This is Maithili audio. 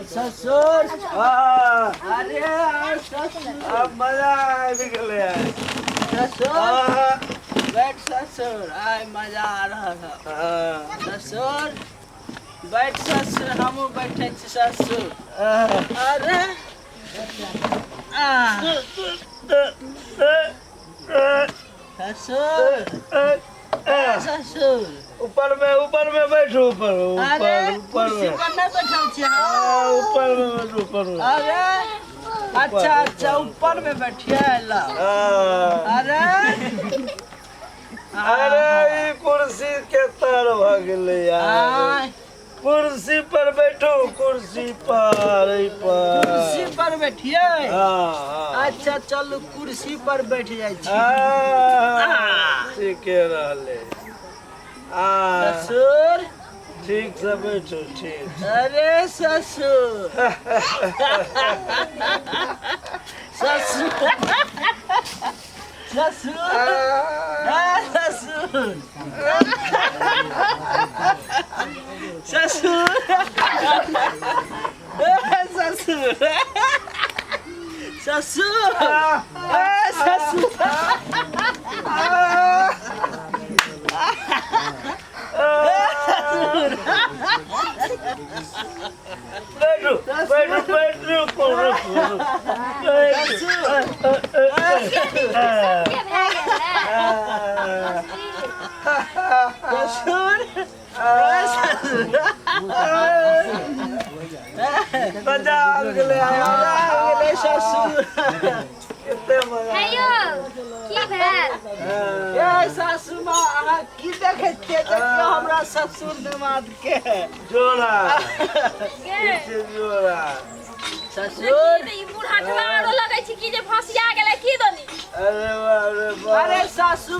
ससुर। हाँ। अरे आ ससुर। अब मजा आबि गेलै। ससुर। हाँ। बैठ ससुर, आइ मजा आ रहल है। हाँ। ससुर बैठ, ससुर हमहूँ बैठे छी ससुर। अरे आ ससुर, ए ससुर। ऊपर में बैठू, ऊपर अरे ऊपर ऊपर कुर्सी में। पर नहीं बैठल छी हम। हाँ, ऊपर में बैठू, ऊपर में। अरे अच्छा अच्छा, ऊपर में बैठिए ला। हाँ। अरे अरे ई कुर्सी के तर भऽ गेलै यार। आय। कुर्सी पर बैठो, कुर्सी पर, एहि पर। कुर्सी पर बैठिए। हाँ हाँ। अच्छा चलू, कुर्सी पर बैठ जाइ छी। हाँ, ठीके रहलै। आ ससुर। ठीक से बैठो, ठीक। अरे ससुर, ससुर, ससुर, आ, ससुर, ससुर, ए, ससुर, ससुर, ए, ससुर। बैठो बैठो बैठो, रुको रुको, बैठो। के भए गेल ससुर, ए, ससुर। मजा आबि गेलै। मजा आबि गेलै ससुर। कते मजा। हे यौ, की भेल? ए सासू माँ, अहाँ की देखै छियै? देखियौ हमरा ससुर दामाद के जोड़ा गे से जोड़ा। ससुर। ई बूढ़ा आरो लगै छै कि जे फसिया गेलै की दनी। अरे बाप रे बाप। अरे सासू।